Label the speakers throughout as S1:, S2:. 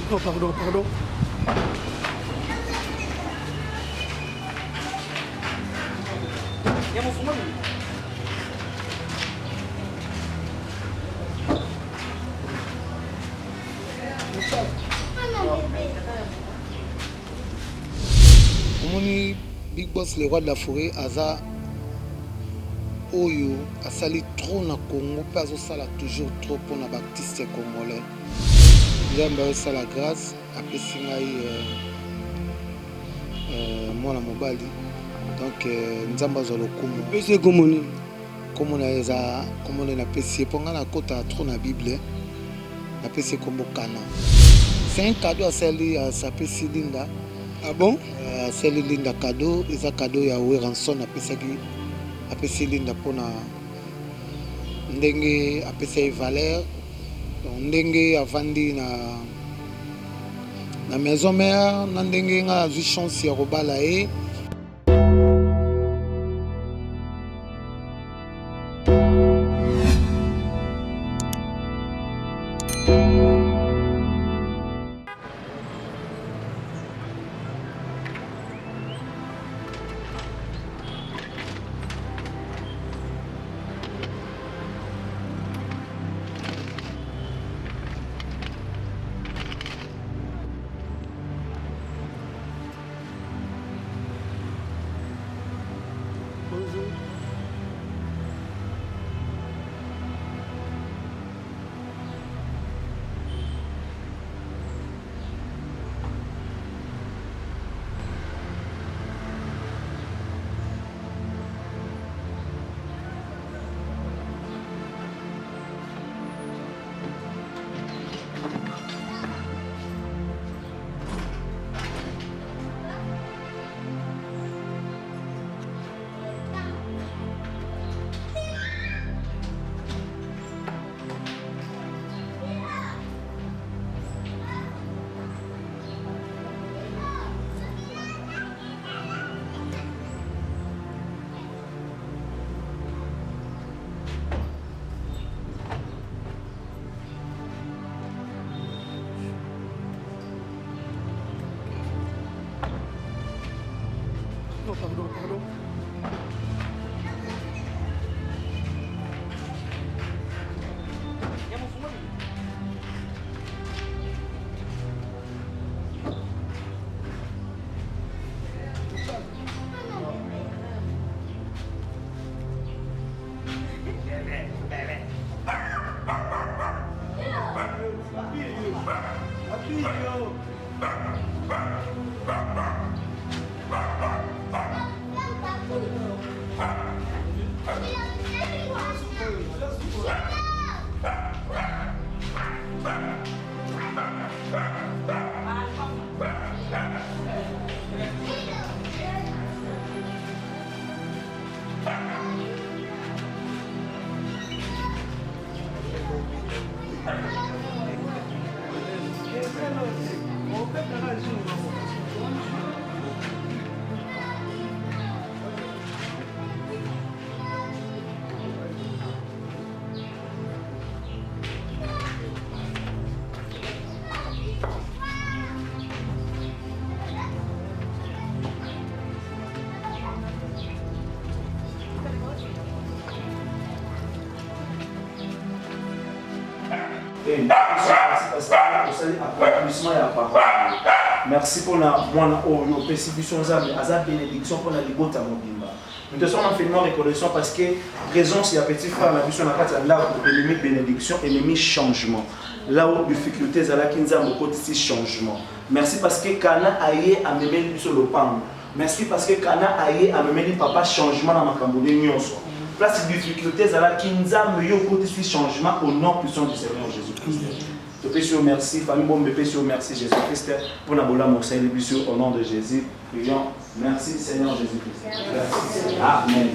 S1: Non, pardon, pardon.
S2: Omoni Big Boss le roi de la forêt aza oyo asali trop na Congo mpe azosala toujours trop mpo na baartiste congolais. Nzambe azosala grâce apesi ngai euh, euh, mwana mobali donc euh, Nzambe azwa lokumu.
S1: Pesi ye kombo nini?
S2: Kombo na ye eza kombo nde napesi ye mpo ngai nakotaka trop na Bible, napesi ye kombo Kana. C'est un cadeau asali apesi Linda.
S1: Ah bon?
S2: Asali Linda cadeau, eza cadeau ya Werrason apesaki apesi Linda mpona ndenge apesa ye valeur, donc ndenge avandi na na maison mère na ndenge ngai azwi chance ya kobala ye.
S1: Bonjour. Non, pardon, pardon.
S3: Osali accomplissement ya parole. Merci mpona mwana oyo opesi biso Nzambe, aza bénédiction mpona libota mobimba. Nous te sommes infiniment reconnaissants parce que présence ya petit frère na biso na kati ya ndako ememi bénédiction, ememi changement. Là où difficulté ezalaki, Nzambe okotisi changement. Merci parce que Kana aye amemeli biso lopango. Merci parce que Kana aye amemeli papa changement na makambo nde nyonso. Place difficulté ezalaki, Nzambe yo okotisi changement au nom puissant du Seigneur Jésus-Christ. Topesi yo merci, famille Bombe epesi yo merci Jésus-Christ mpo na bolamu osaleli biso au nom de Jésus. Prions. Merci Seigneur Jésus-Christ. Amen.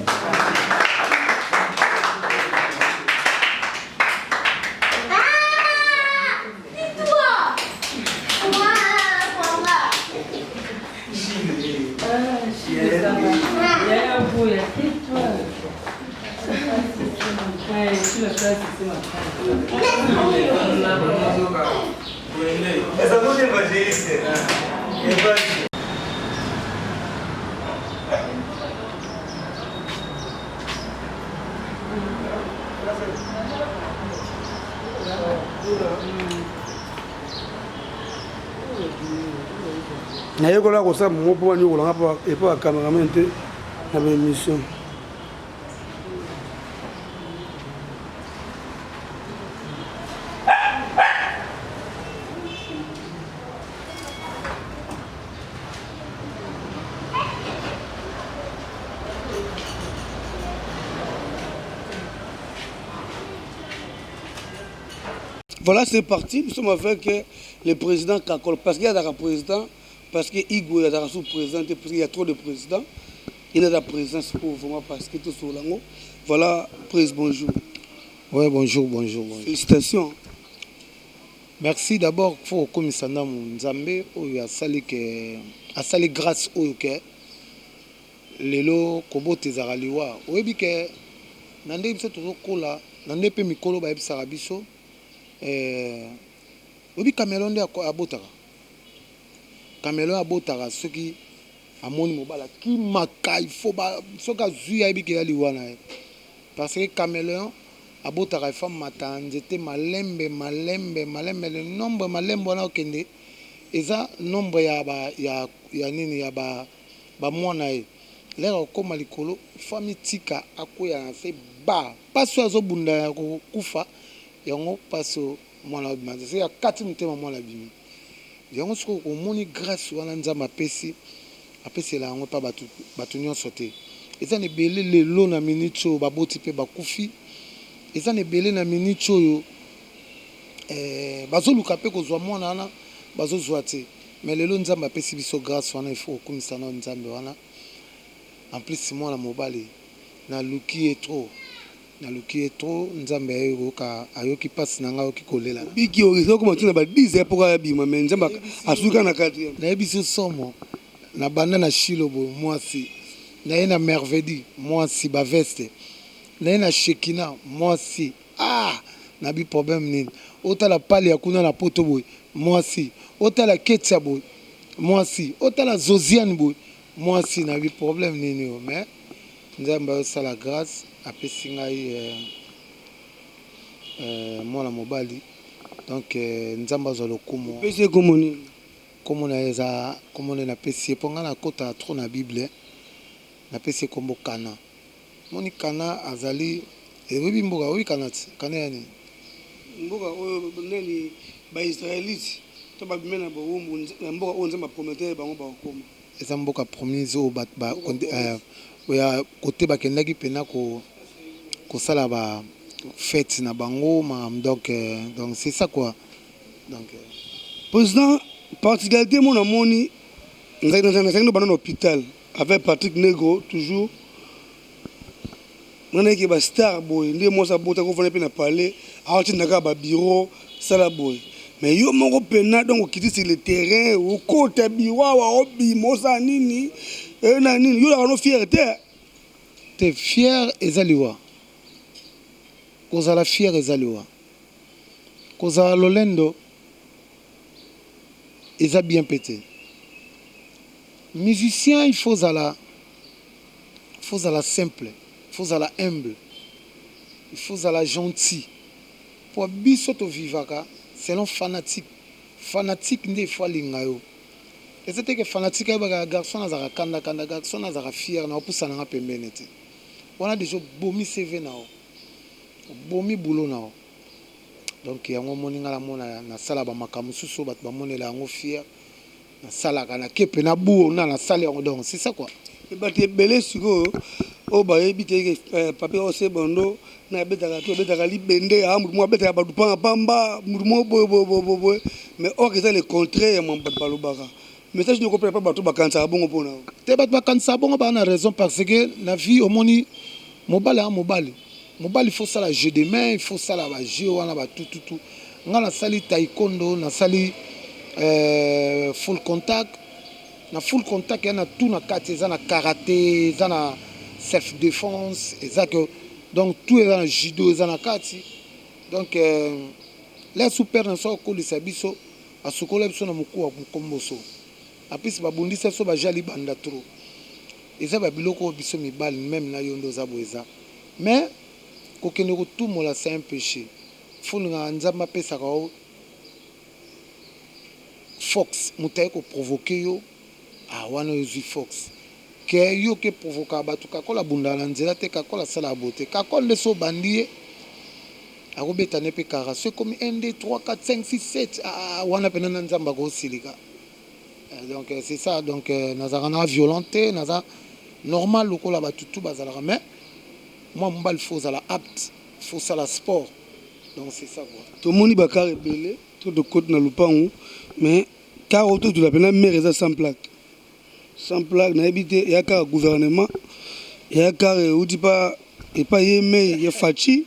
S1: Nayekola kosala momo mpo banyokola nga epa ba cameraman te na ba émission. Voilà, c'est parti. Nous sommes avec euh, le président Kakol. Parce qu'il y a un président, parce que Igwe il y a un sous-président, parce qu'il y a trop de présidents. Il y a un président pour vraiment parce que tout sur l'ango. Voilà, président, bonjour.
S2: Ouais, bonjour, bonjour, bonjour.
S1: Félicitations.
S2: Merci d'abord faut okomisa ndamu Nzambe oyo asali ke asali grâce oyo ke lelo kobota ezalaka liwa oyebi ke na ndenge biso tozokola na nde mpe mikolo bayebisaka biso eh, oyebi camelon nde abotaka camelon abotaka soki amoni mobali akimaka il faut ba soki azwi ayebi ke ya liwa na ye parce que caméléon abotaka il faut amata na nzete malembe malembe malembe le nombre malembe wana okende eza nombre ya ba ya, ya nini ya ba ba mwana ye lere akokoma likolo il faut amitika akweya na se ba mpasi oyo azobunda ya kokufa yango mpasi oyo mwana abima se akati motema mwana abimi yango sikoyo omoni grâce wana Nzambe apesi apesela yango mpa bato bato nyonso te. Eza na ebele lelo na minute oyo baboti mpe bakufi, eza na ebele na minute oyo eh, bazoluka mpe kozwa mwana wana bazozwa te. Mais lelo Nzambe apesi biso grâce wana, il faut kokumisa nao Nzambe wana. En plus mwana mobali naluki ye trop, naluki ye trop, Nzambe aye koyoka, ayoki pasi na ngai, ayoki kolela na.
S1: Biki oyo eza okoma tina ba 10 heures po kaka abima mais Nzambe asuki kaka na quatrième.
S2: Nayebisi yo somo, na banda na Shilo boye mwasi, naye na Mervedi mwasi ba veste, naye na Shekina mwasi ah nabi problème nini, otala pali ya kuna na poto boye mwasi, otala Ketsia boye mwasi, otala Zoziane boye mwasi, nabi problème nini oyo mais Nzambe ayosala grace apesi ngai mwana mobali donc Nzambe azwa lokumu.
S1: Opesi ye kombo nini?
S2: Kombo na ye eza kombo nde napesi ye po ngai nakotaka trop na bible napesi ye kombo Kana. Omoni Kana azali oyebi mboka oyebi Kana ti? Kana eza nini?
S1: Mboka oyo nani ba israelites to babima na bowumbu na mboka oyo Nzambe a promettait bango bakokoma.
S2: Eza mboka promise oyo bato ba ya kote bakendaki pena ko kosala ba fete na bango makambo donc donc c'est ça quoi donc.
S1: President particularité moko na moni nazalaki banda na hopital avec Patrick Negro toujours nga nayeke ba star boye nde mwasi abota ko vanda pe na palais aotinda kaka ba bureau sala boye mais yo moko pena donc okiti sur le terrain okota bureau awa obima osala nini eh, na nini yo olaka no fier te
S2: Te fier eza liwa kozala fier eza liwa kozala lolendo eza bien pe te musicien il faut ozala faut ozala simple faut ozala humble il faut ozala gentil po biso to vivaka selon fanatique fanatique nde il faut alinga yo eza te ke fanatique ayebaka garçon wana azalaka kanda kanda garçon wana azalaka fier nao pusa nanga pembeni te wana dejà obomi CV nao obomi boulot nao donc yango omoni nga namona nasala ba makambo mosusu oyo bato bamonela yango fier Nasalaka na kepe na buo na nasali yango donc c'est ça quoi.
S1: Bato ebele sikoyo oyo bayebi te ke papy ose bondo na abetaka to abetaka libende a mutu moko abetaka bato pamba pamba mutu moko boye boye boye boye mais or eza le contraire ya mambo bato balobaka message nini okopesa pa bato bakanisaka bongo mpo na yo?
S2: Te bato bakanisaka bongo baza na raison parce que na vie omoni mobali aza mobali mobali faut osala jeu de main il faut osala ba jeu wana ba tututu Nga nasali taekwondo, nasali full contact, na full contact ya na tout na kati eza na karate, eza na self defense, eza que donc tout eza na judo eza na kati donc la super na so akolisa biso. Asukola biso na mokuwa mokomboso. En plus babundisa biso ba jeux ya libanda trop. Eza ba biloko oyo biso mibali meme na yo nde oza boye eza. Mais kokende kotumola c'est un peche. Faut olingaka Nzambe apesaka yo force mutu aye ko provoquer yo ah wana ozui force. Que yo oke provokaka batu kakol abundaka na nzela te kakol asalaka boye te kakol nde soki obandi ye ako beta ne pe kara soki ekomi un deux trois quatre cinq six sept aah wana pena na nzambe ako silika donc c'est ça donc nazalaka na violent te naza normal lokola batu tout bazalaka mais mwa mobali faut ozala apte faut osala sport donc c'est ça quoi.
S1: Tomoni ba car ebele to tokoti na lupangu mais car oyo totula pena mere eza sans plaque. Sans plaque nayebi te eya kaka gouvernement eya kaka ewuti pa epai ye mei ya Fatshi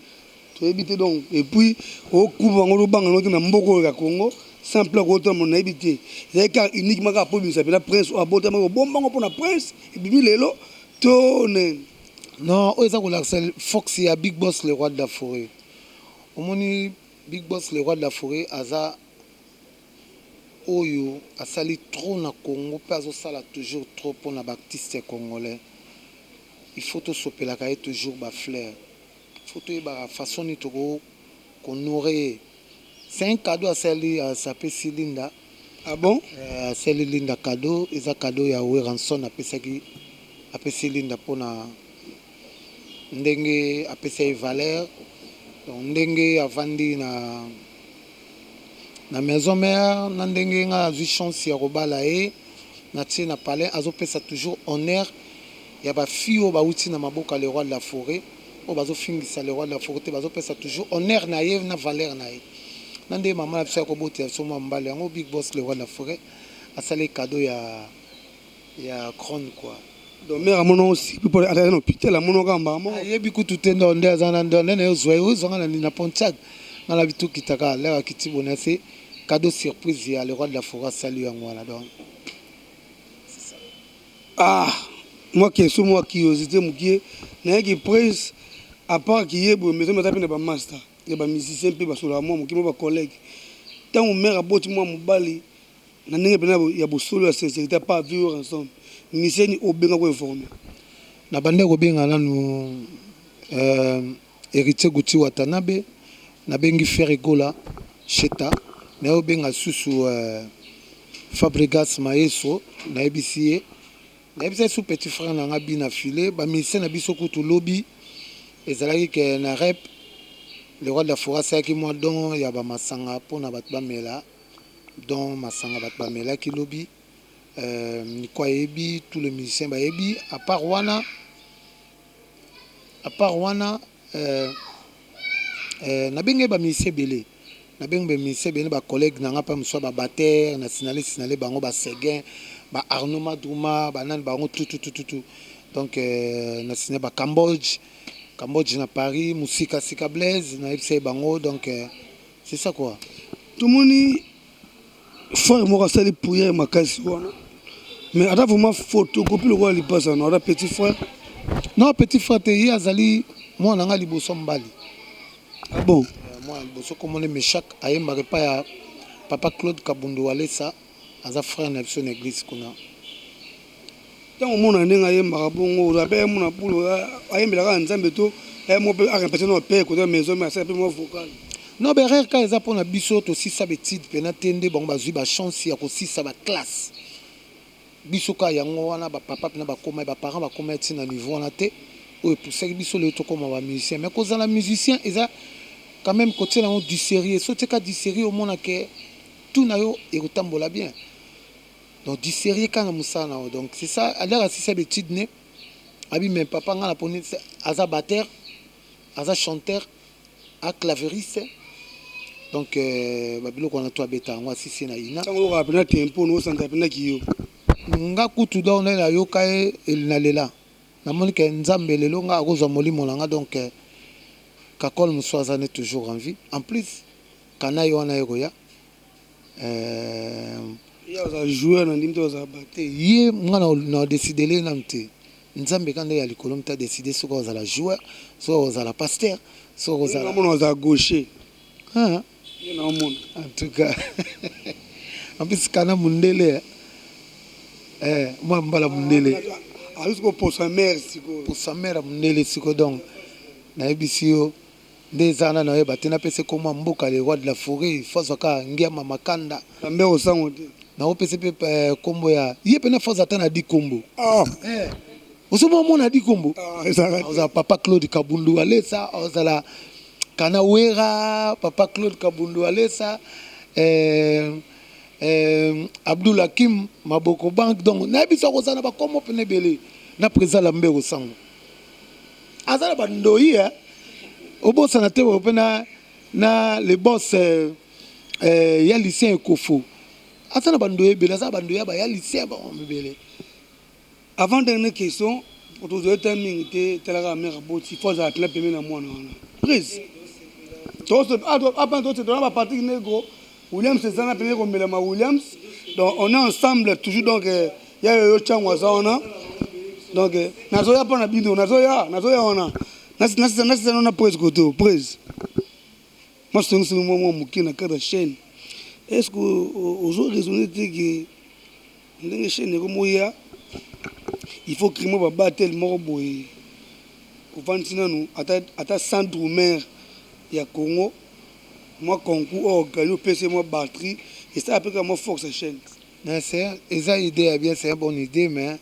S1: toyebi te donc et puis okuba bango tobanga noki na mboka oyo ya Congo sans plaque otama nayebi te ezali kaka uniquement kaka po ebimisa mpena prince oyo abotamaki obomba ngo mpona prince ebimi lelo to nini.
S2: Non oyo eza kolakisa fox ya big boss le roi de la foret omoni big boss le roi de la foret aza Oyo asali trop na Congo pe azo sala toujours trop pona ba artistes congolais il faut to sopelaka ye toujours ba fleurs il faut toyebaka façon nini toko ko honorer ye c'est un cadeau asali apesi Linda
S1: Ah bon?
S2: Asali Linda cadeau eza cadeau ya Werrason apesaki apesi Linda pona ndenge apesa ye valeur donc ndenge avandi na na maison mère na ndenge nga nazui chance ya kobala ye na tie na palais azo pesa toujours honneur ya ba filles oyo bawuti na maboko ya le roi de la foret oyo bazo fingisa le roi de la foret te bazo pesa toujours honneur na ye na valeur na ye na ndenge maman na biso ya kobotela biso mwa mobali yango big boss le roi de la foret asali ye cadeau ya ya crone quoi.
S1: Donc mère amona yo surpris po azalaki na hopital amona yo kaka mbala moko.
S2: Ayebi kutu te ndo nde aza na ndo nde naye ozua ye ozua nga na nini na Pontiac nga na bitu kita kaka lere akiti boye na se cadeau surprise ya le roi de la foret asali yo yango wana donc c'est ça.
S1: Ah mwa question mwa curiosite mukie nayaki prince à part kiye boye maison aza pe na ba masta ya ba musiciens pe basololaka mwa mukie mwa ba collègues tangu mère aboti mwa mobali Na ndenge pena ya bosolo ya sincerite à part vie Werrason musicien nini obenga ko informer?
S2: Na bandaki kobenga nanu Heritier Guti Watanabe, na bengi Ferre Gola Sheta, naye obenga lisusu Fabregas Maestro, nayebisi ye, nayebisaki lisusu petit frère na nga Bina Filet, ba musiciens na biso kutu lobi ezalaki ke na rep le roi de la foret asalaki mwa don ya ba masanga pona batu bamela. Don masanga batu bamelaki lobi Nico ayebi tous les musiciens bayebi à part wana à part wana nabengaki ba musiciens ebele nabengi ba musiciens ebele ba collègues na nga pa mosusu ba batteur na signale signale bango ba Seguin ba Arnaud Madruma ba nani bango tout tout tout tout donc na signale ba Cambodge Cambodge na Paris musika sika Blaise nayebisa ye bango donc C'est ça quoi.
S1: Tomoni frère moko asali prière makasi wana mais ata vraiment photocopie lokola lipasa na ata petit frère.
S2: Non petit frère te ye azali mwana na nga liboso mobali.
S1: Ah bon?
S2: Mwana liboso kombo ne Meschack ayembaka epai ya papa Claude Kabundu Walesa aza frère na biso na eglise kuna.
S1: Tango omona ndenge ayembaka bongo ozala pe mona bulu ayembela kaka nzambe to ye moko pe a remplacer nao père kota maison mère asala pe mua vocal.
S2: Non ba erreur kaka eza pona biso tosisa ba etudes pena te nde bango bazui ba chance ya kosisa ba classe biso kaka yango wana ba papa pena bakoma ba parents bakoma ti na niveau wana te oyo epusaki biso lelo tokoma ba musiciens mais kozala musicien eza quand meme kotiela yango du serieux soki otie kaka du serieux omona ke tout na yo ekotambola bien. Donc du serieux kaka na musala na yo donc c'est ça alere asisa ba etude ne abi mais papa nga na poni aza batteur aza chanteur a claveriste donc ba biloko wana tout abeta yango asisi na ina.
S1: Tango oyokaka pena tempo no osanta pena ki yo.
S2: Nga kutu donc nde nayoka ye na lela namoni ke nzambe lelo nga akozwa molimo na nga donc kakol mosusu aza ne toujours en vie en plus kanayi wana ye koya
S1: Eeh. Ye aza joueur na ndimi te aza ba.
S2: Te ye nga na decidele ye nanu te nzambe kaka nde ya likolo mutu a decide soki akozala joueur soki akozala pasteur soki akozala.
S1: Ye naomona aza gaucher.
S2: Haa
S1: ye naomona.
S2: En tout cas. En plus kana mundele eh, mwa mbala mundele.
S1: Azusi koposa mare sikoyo.
S2: Posa mare ya mundele sikoyo. Donc nayebisi yo nde eza wana, nayeba te, napesa komwa mboka le roi de la forêt, fo azwaka ngiama makanda.
S1: Lambe osango te.
S2: Naopesa mpe kombo ya ye mpena, fo aza ata na di kombo. Eh. Ozomona mona di kombo. Ozala papa Claude Kabundu Alesa, ozala kana wera papa Claude Kabundu Alesa, Abdul Hakim Maboko Bank. Donc nayebi so akozala na bakombo mpena ebele na président Lambert Osango, aza na bandoi eh. Obosana te mpe na le boss ya Lucien Ekofo, aza na bandoi ebele, aza na bandoi ya baya Lucien bango ebele.
S1: Avant dernière question, tozwa ta mingi te. Talaka mare aboti, fo azala pena pembeni na mwana wana. Prise tona baPatrick Negro Williams eza na pembeni komelama Williams. Donc on est ensemble toujours. Donc ya yoyo ntango aza wana, donc nazoya mpo na bino, nazoya wana, nasisa na prise koto prise masongisongi mwa mwa moke na kati ya chaîne. Est ce que ozo raisonner te ke ndenge chaîne ekomoya, il faut crimo babatele moko boye, ovandisi nanu ata 100 drummer ya Congo, mwa concours oyo ogani, opesi mwa batterie, esala mpe kaka mwa force ya chaîne?
S2: Mais c'est eza idée ya bien, c'est une bonne idée, mais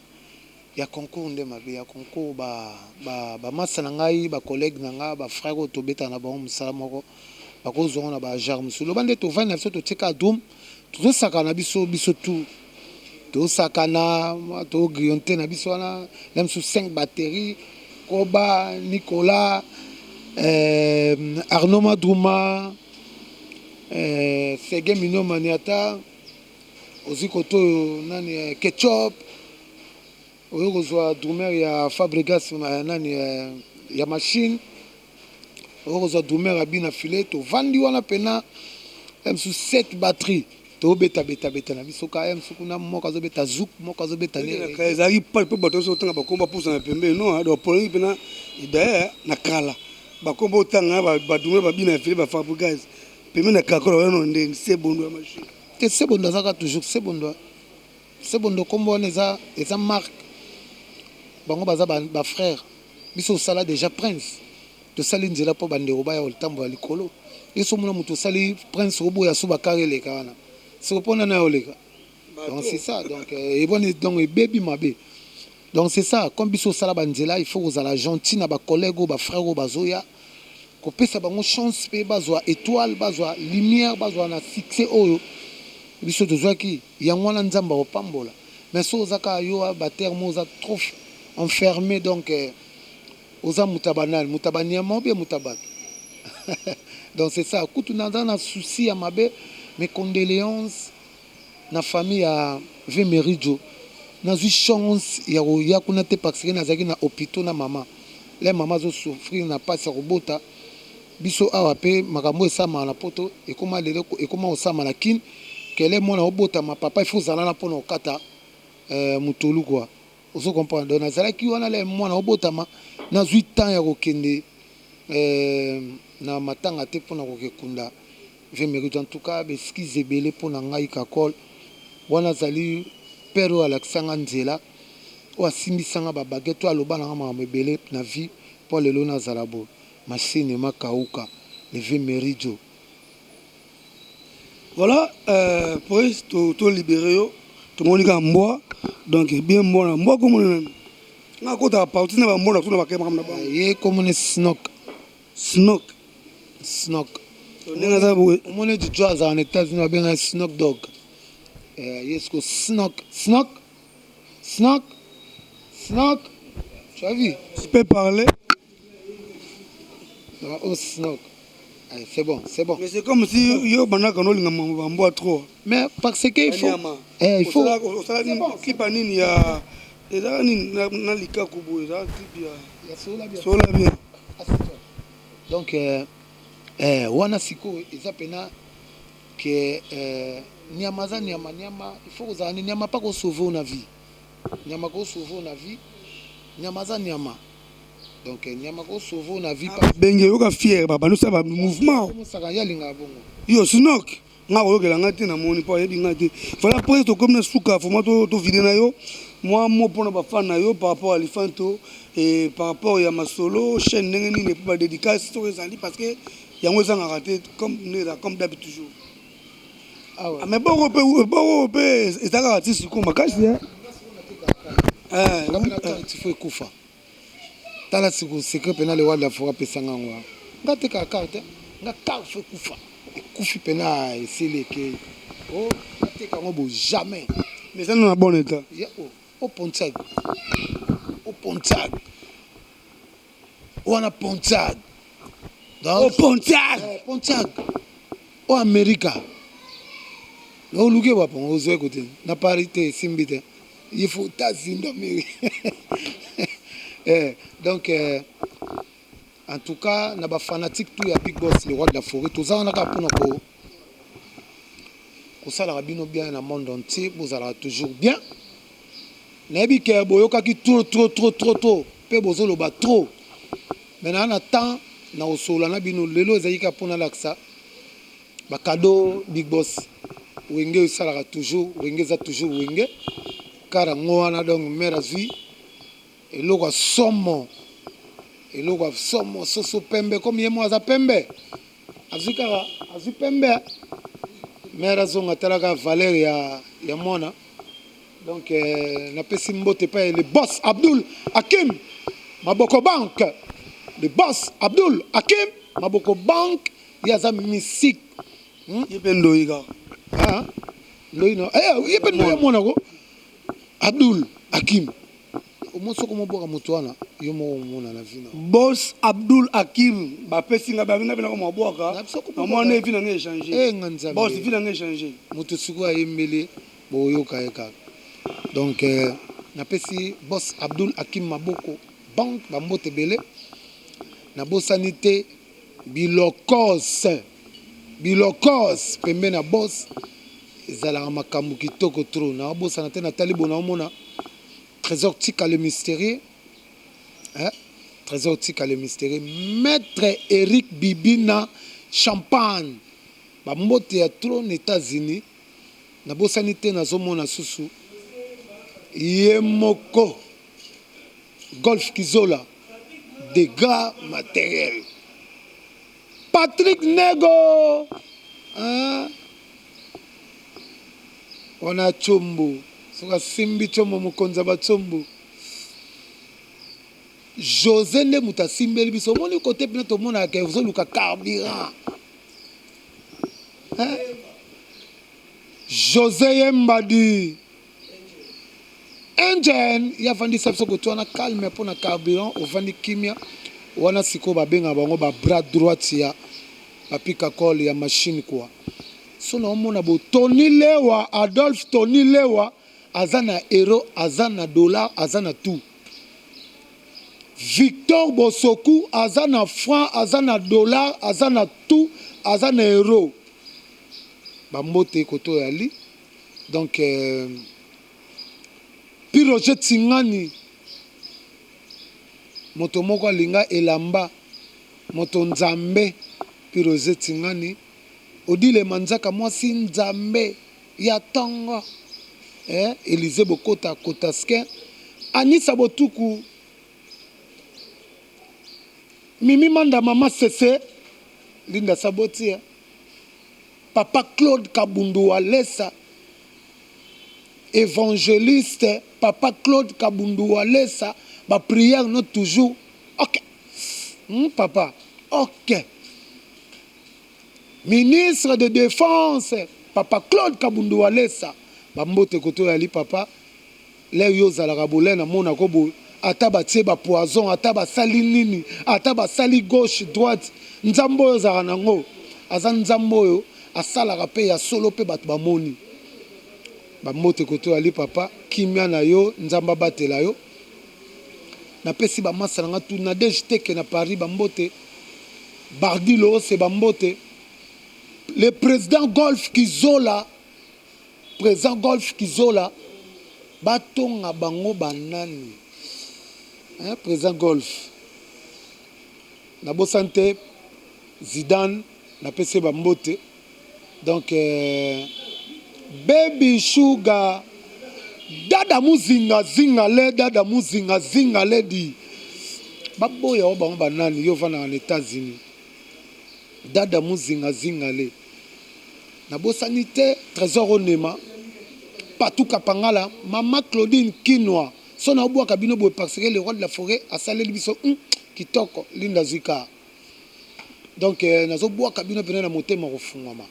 S2: ya concours nde mabe ya concours. Bamasa na ngai, bacollègue na ngai, bafrère oyo tobetaka na bango mosala moko, bakozwango na bagenre mosusu. Loba nde tovandi na biso, totika drum, tozosakana na biso, biso tu tosakana, togrillonte na biso wana na mosusu 5 batterie, Koba Nicolas, Arnaud Madruma, Sege Mino Maniata, ozwi koto oyo nani, Ketchup, oyo kozwa drummer ya Fabregas, nani, ya machine, oyo kozwa drummer ya Bina File. Tovandi wana mpena mosusu 7 batterie, tobetabeta na biso ka mosusu kuna, moko azobeta zouk, moko azobeta.
S1: Ezalaki mpo bato nyonso otanga bakombo bapusa na pembeni. Non, donc polémique mpena. D'ailleurs na kala bakombo otanga, badrumer babina ya file, baFabregas pembeni na kakola wana, ndenge Sebondo ya machine.
S2: Te, Sebondo azalaka toujours Sebondo. Sebondo, nkombo wana eza marque. Bango baza bafrère. Biso osala déjà prince, tosali nzela mpo bandeko baya kotambola likolo. Ye so omona moto osali prince, oboya so bakar eleka wana siko mpona na yo oleka. Donc c'est ça. Donc eboni, donc ebebi mabe. Donc c'est ça, comme biso osala banzela, il faut kozala gentil na bacollègue oyo, bafrère oyo bazoya, kopesa bango chance mpe bazwa étoile, bazwa lumière, bazwa na succès oyo biso tozwaki. Yango wana Nzambe akopambola. Mais so oza kaka yo baterme, oza trop enfermé, donc oza moto ya banani, moto ya banyama obie moto ya bato. Donc c'est ça. Kutu naza na souci ya mabe, mes condoléances na famille ya ve Merijo. Nazwi chance ya koya kuna te parce que nazalaki na hôpital na mama le mama azosouffrir na mpasi ya kobota. Biso awa mpe makambo esamaka na poto, ekoma lelo ekoma kosama na Kine. Kele mwana obotama, papa il faut ozala na mpona kokata motolu quoi, ozo comprendre? Donc nazalaki wana le mwana obotama, nazwi temps ya kokende na matanga te mpona kokekunda ve Mérite. En tout cas baexcuse ebele mpona ngai. Kakol wana azali père oyo alakisanga nzela, oyo asimbisanga babaguette, oyo aloba nanga makambo ebele na vie mpo lelo nazala boye. Masini makauka, le vieux Merijo.
S1: Voilà, prince, tolibérer yo. Tomoni kaka mbwa, donc bien mbwa na mbwa komona nani nga kotaka parti na bambwa na tuna bakei makambo na bango.
S2: Ye komoni Snok.
S1: Snok.
S2: Snok.
S1: Ndenge aza boye.
S2: Omoni Juju azala na États-Unis, babenga Snok Dog. Ye siko Snok, Snok, Snok, Snok, tu as vu?
S1: Tu peux parler.
S2: Oh, Snok. C'est bon, c'est bon.
S1: Mais c'est comme si yo bandaka nolinga bambwa trop.
S2: Mais parce que il faut, il faut.
S1: Osala clip ya nini, ya ezala nini na likaku boye, ezala clip ya Sola Bien.
S2: Donc wana sikoyo eza mpena ke nyama aza nyama. Nyama il faut kozala ni nyama mpa kosauve na vie, nyama kosauve na vie, nyama aza nyama. Donc nyama kosauve na vie.
S1: Benge yoka fier, babandi osala bamouvement.
S2: Mosaka ye alingaka bongo.
S1: Yo Snok. Nga akoyokela nga te namoni po ayebi nga te. Voilà prince tokomi na suka vraiment to to vide na yo mwa mot pona ba fan na yo par rapport ya lifanto et par rapport ya masolo chaîne ndenge nini et puis ba dedicace soki ezali parce que yango ezangaka te comme ndenge ezalaka comme d'hab toujours.
S2: Awa.
S1: Ah, mais boko pe boko pe eza kaka ti sikoyo makasi hein. Eh,
S2: Nga pena carte faut ekufa. Tala siko secret pena le roi de la foret apesa nga yango wana. Nga atekaka carte nga carte faut ekufa. Ekufi pena esili ekeyi. Oh nateka yango bo jamais.
S1: Mais eza nanu na bon etat.
S2: Ya oh oh Pontiac. Oh Pontiac. Wana Pontiac.
S1: Donc, oh Pontiac.
S2: Eh, Pontiac. Oh America. Oluki wapi ozwa kote na Paris te esimbi te. Il faut tazinda miri. eh, donc eh, en tout cas na ba fanatique tout ya Big Boss le roi de la forêt toza wana kaka mpona ko kosalaka bino bien na monde entier bozalaka toujours bien nayebi ke boyokaki trop trop trop trop trop mpe bozoloba trop mais naa na temps na kosolola na bino lelo ezalaki kaka mpona alakisa Ba cadeau big boss wenge esalaka toujours wenge eza toujours wenge car yango wana donc mère azui eloko ya somo eloko ya somo soso pembe comme ye moko aza pembe azui kaka azui pembe mère azonga talaka valeur ya ya mwana donc euh, napesi mbote epai le boss Abdul Hakim Maboko Bank le boss Abdul Hakim Maboko Bank Ye aza mystique.
S1: Hmm? Ye pe ndoyi kaka.
S2: Ah, ndoyi no. Eh, ye pe ndoyi mona ko. Abdul Hakim. Omo soko mobwaka moto wana yo moko omona na vie na.
S1: Boss Abdul Hakim bapesi nga ba nga bina ko mabwaka. Na mwana vie na nga echanger.
S2: Eh nga nzambe.
S1: Boss vie na nga echanger.
S2: Moto sikoyo ayembeli boyoka ye kaka. Donc euh, napesi boss Abdul Hakim Maboko banque ba mbote ebele. Nabosani te Bilokos bilokos pembeni ya boss ezalaka makambu kitoko trop nao bosana te natali boye nao mona tresor tika le mysterieux eh tresor tika le mysterieux maitre Eric bibina champagne ba mbote ya trop na Etats Unis na bosani te nazo mona susu ye moko Golf Kizola degats materiel Patrick Nego hein wana tshombo soki asimbi tshombo mokonzi ya ba tshombo Jose nde moto asimbeli biso omoni kote mpena tomonaka ke ozoluka carburant hein Jose Yembadi Engine ye avandisa biso kote wana calme pona carburant ovandi kimia wana sikoyo babengaka bango ba bras droite ya papy kakol ya machine quoi so na omona bo Tony lewa Adolphe Tony lewa aza na euro aza na dollar aza na tout Victor Bosoku aza na franc aza na dollar aza na tout aza na euro ba mbote kote oyo ali Donc Pi Roger Tsingani moto moko alinga elamba moto nzambe Pi Roger Tsingani Odile Manzaka mwasi nzambe ya tongo eh Elysee Bokota Kotaskin Anissa Botuku Mimi Manda mama Sese Linda Saboti eh. Papa Claude Kabundu Walesa evangeliste papa Claude Kabundu Walesa ba prière no toujours ok hum papa ok ministre de defense papa Claude Kabundu Walesa ba mbote kote oyali papa L'heure yo ozalaka bolin na monako boye ata batie ba poison ata basali nini ata basali gauche droite nzambe oyo ozalaka na ngo aza nzambe oyo asalaka pe ya solo pe batu bamoni ba mbote kote oyali papa kimia na yo nzambe abatela yo napesi ba masta na nga tout Nadege Teke na Paris ba mbote Bardi Loose ba mbote le president Golf Kizola President golf kizola ba tonga bango ba nani hein president golf na bosani te Zidane na pesi ye ba mbote. Donc euh, Baby Sugar Dada Muzinga Zinga le Dada Muzinga Zinga Lady baboya o bango banani yo ovandaka na États-Unis Dada Muzinga Zinga le nabosani te Trésor Onema Patou Kapangala Mama Claudine Kinwa so naobwaka bino boye parce que le roi de la forêt asaleli biso kitoko Linda Zwika. Donc euh, nazobwaka bino mpena na motema kofungwama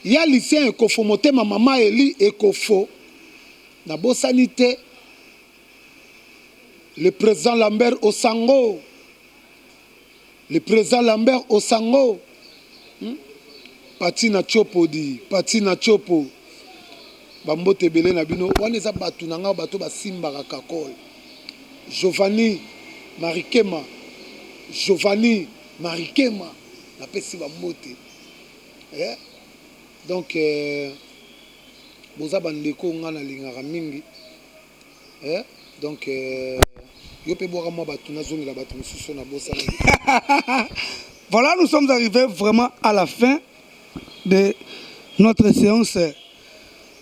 S2: ya Lucien Ekofo motema mama Eli Ekofo nabosani te le président Lambert Osango le président Lambert Osango Patina Chopo di Patina Chopo bambote ebele na bino wana eza bato na ngai bato basimbaka kakol Giovanni Marikema Giovanni Marikema napesi bambote eh? Donc euh, boza bandeko ngai nalingaka mingi eh? Donc euh, yo mpe bwaka mwa bato nazongela bato mosusu nabosanaki.
S1: Voilà, nous sommes arrivés vraiment à la fin de notre séance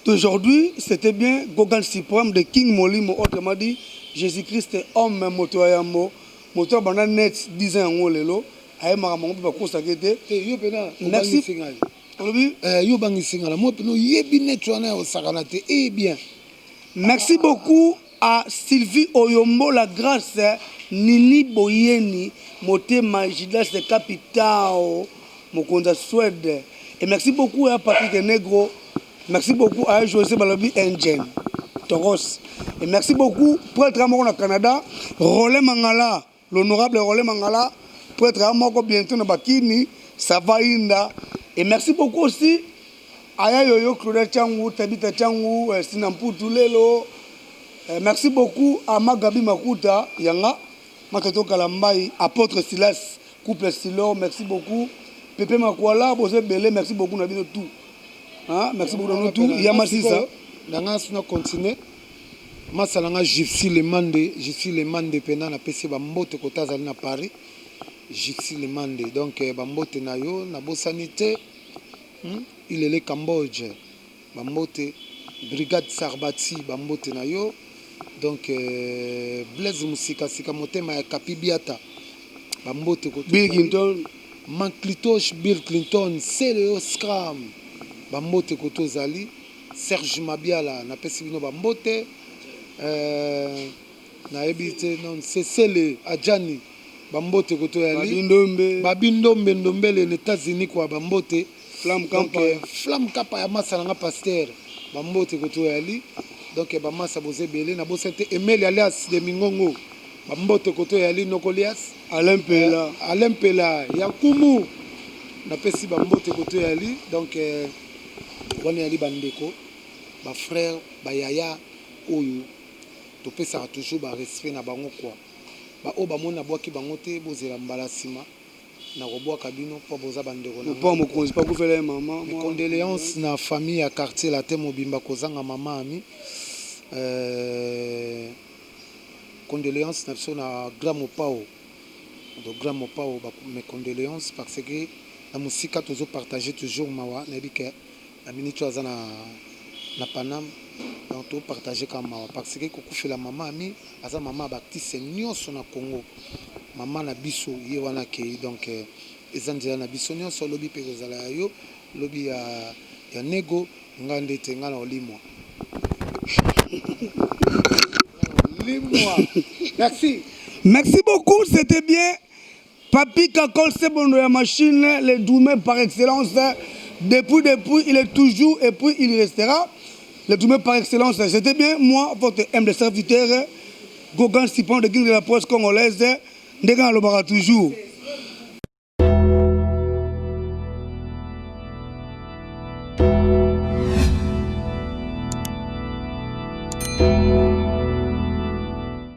S1: d'aujourd'hui. C'était bien Gogan Suprême de King Molimo, autrement dit Jésus-Christ homme moto ya yambo moto abanda net 10 ans yango lelo ayemaka bango mpe bakosaki te.
S2: Te yo mpena.
S1: Merci.
S2: Obangisi ngai.
S1: Olobi?
S2: Eh, yo obangisi ngai na mo mpena oyebi neti wana ya kosakana te eh bien.
S1: Merci beaucoup à Sylvie Oyombo la grâce Nini Boyeni Motema Judas Capitao mokonzi ya Suède et merci beaucoup à Patrick Negro, merci beaucoup à José Balobi Engine Toros et merci beaucoup prêtre moko na Canada Rolin Mangala, l'honorable Rolin Mangala, prêtre moko bientôt na Bakini ça va inda. Et merci beaucoup aussi aya Yoyo Claudia Changu Tabita Changu eh, Sina Mputu Lelo eh, merci beaucoup à Magabi Makuta Yanga Matoto Kalambai apôtre Silas couple Silor, merci beaucoup Pepe Makwala bozo ebele, merci beaucoup na bino tout hein, merci beaucoup na bino tout Yamasisa.
S2: Na nga suna continue masala nga Gypsy Lemande Gypsy Lemande mpena napesi bambote kota azali na Paris Gypsy Lemande donc eh, bambote na yo nabosani te Ilele Cambodge bambote Brigade Sarbati bambote na yo donc euh, Blaise Musikasika motema ya Kapi Biata bambote koto
S1: Bill Clinton
S2: Manclitoche Bill Clinton Celeo Scram bambote koto ozali Serge Mabiala napesi bino bambote euh, nayebi te non Cecele Adjani bambote koto
S1: Babi
S2: yali
S1: Ndombe
S2: Babi Ndombe Ndombele na États-Unis kwa bambote.
S1: Flamme
S2: Donc
S1: Kampa
S2: Flamme Kapa ya masa nanga pasteur bambote koto yali donc bamasa boza ebele nabosani te Emeli alias de Mingongo bambote koto yali Nokolias
S1: Alain Pela
S2: Alain Pela ya Nkumu napesi bambote koto yali donc wana yali bandeko bafrère bayaya oyo topesaka toujours barespect na bango kwa baoyo bamoni nabwaki bango te bozela mbala nsima nakobwaka bino mpo boza bandeko na
S1: Mopao
S2: ngai.
S1: mokonzi mpo akufela ye mama.
S2: Mes condoléances na famille ya quartier latin mobimba kozanga mama ami condoléances na biso na grand mopao donc grand mopao mes condoléances parce que na mosika tozopartage toujours mawa nayebi ke na minute oyo aza na Paname donc topartage kaka mawa parce que kokufela mama ami aza mama ya baartiste nyonso na Congo mama na biso ye wana akei donc eza nzela na biso nyonso lobi mpe kozala ya yo lobi ya nego nga nde te nga na olimwa limwa merci.
S1: Merci beaucoup, c'était bien Papi Kakol Sebondo ya machine, le Doumé par excellence. Depuis, il est toujours et puis il restera le Doumé par excellence. C'était bien moi, votre humble serviteur, Gogan Sipon de King de la presse congolaise. Ndenge alobaka toujours.